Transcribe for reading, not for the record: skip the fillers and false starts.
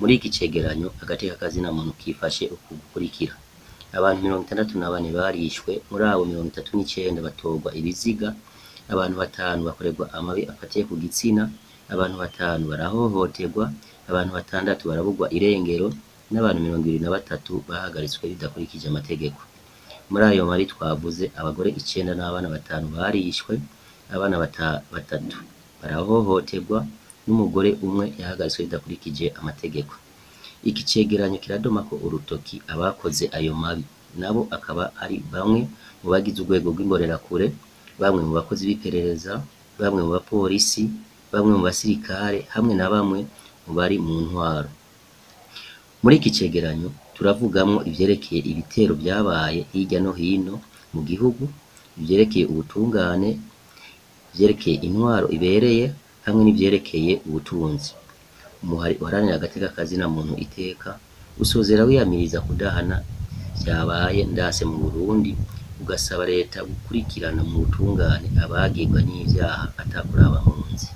Muri iki cegeranyo agateka kazina muntu kifashe uku gukurikira: abantu 64 barishwe, muri abo 39 batorwa ibiziga, abantu batanu bakorerwa amabi afatiye ku gitsina, abantu batanu barahohoterwa, abantu batandatu baraburwa irengero, n'abantu 23 bahagaritswe bidakurikije amategeko. Muri ayo mabi twavuze, abagore icenda n'abana batanu barishwe, abana batatu barahohoterwa, n'umugore umwe yahagaritswe bidakurikije amategeko. Iki cegeranyo kiradomako urutoki abakoze ayo mabi, nabo akaba ari bamwe mu bagize urwego rw'imbonerakure, bamwe mu bakozi b'iperereza, bamwe mu bapolisi, bamwe mu basirikare hamwe na bamwe mu bari mu ntwaro. Muri iki cegeranyo turavugamwo ivyerekeye ibitero vyabaye hirya no hino mu gihugu, ivyerekeye ubutungane, ivyerekeye intwaro ibereye hamwe n'ivyerekeye ubutunzi. Umuhari uharanira agateka kazina muntu iteka usozera wiyamiriza kudahana vyabaye ndase mu Burundi, ugasaba leta gukurikirana mu butungane abagirwa n'ivyaha atakuraba nkunzi.